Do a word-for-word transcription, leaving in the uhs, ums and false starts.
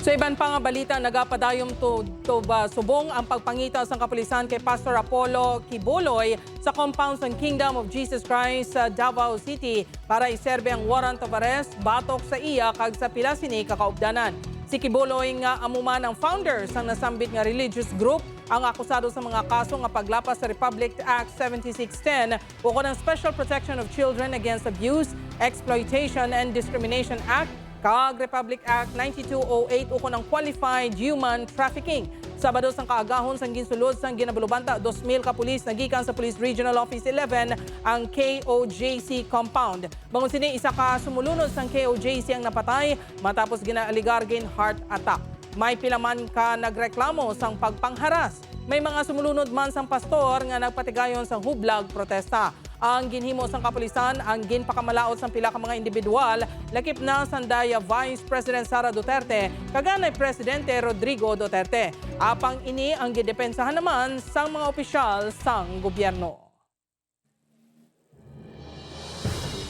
Sa iban pa nga balita, nagapadayon to, to ba subong ang pagpangita sang kapulisan kay Pastor Apollo Quiboloy sa compound sang Kingdom of Jesus Christ sa Davao City para iserbe ang warrant of arrest batok sa iya kag sa pila sini ka kaupdanan. Si Quiboloy, nga amo man ang founder sang nasambit nga religious group, ang akusado sa mga kaso nga paglapas sa Republic Act seventy-six ten ukon ang Special Protection of Children Against Abuse, Exploitation, and Discrimination Act kag Republic Act ninety-two oh eight ukon ang Qualified Human Trafficking. Sabado sang kaagahon sang ginsulod sang Ginabalubanta, dos mil ka pulis nagikan sa Police Regional Office eleven ang K O J C compound. Bangod sini, isa ka sumulunod sang K O J C ang napatay matapos ginaaligar gin heart attack. May pila man ka nagreklamo sang pagpangharas. May mga sumulunod man sang pastor nga nagpatigayon sang hublag protesta. Ang ginhimo sang kapulisan ang ginpakamalaut sang pila ka mga individual, lakip na sang daya Vice President Sara Duterte kag anay Presidente Rodrigo Duterte. Apang ini ang gidepensahan naman sang mga opisyal sang gobyerno.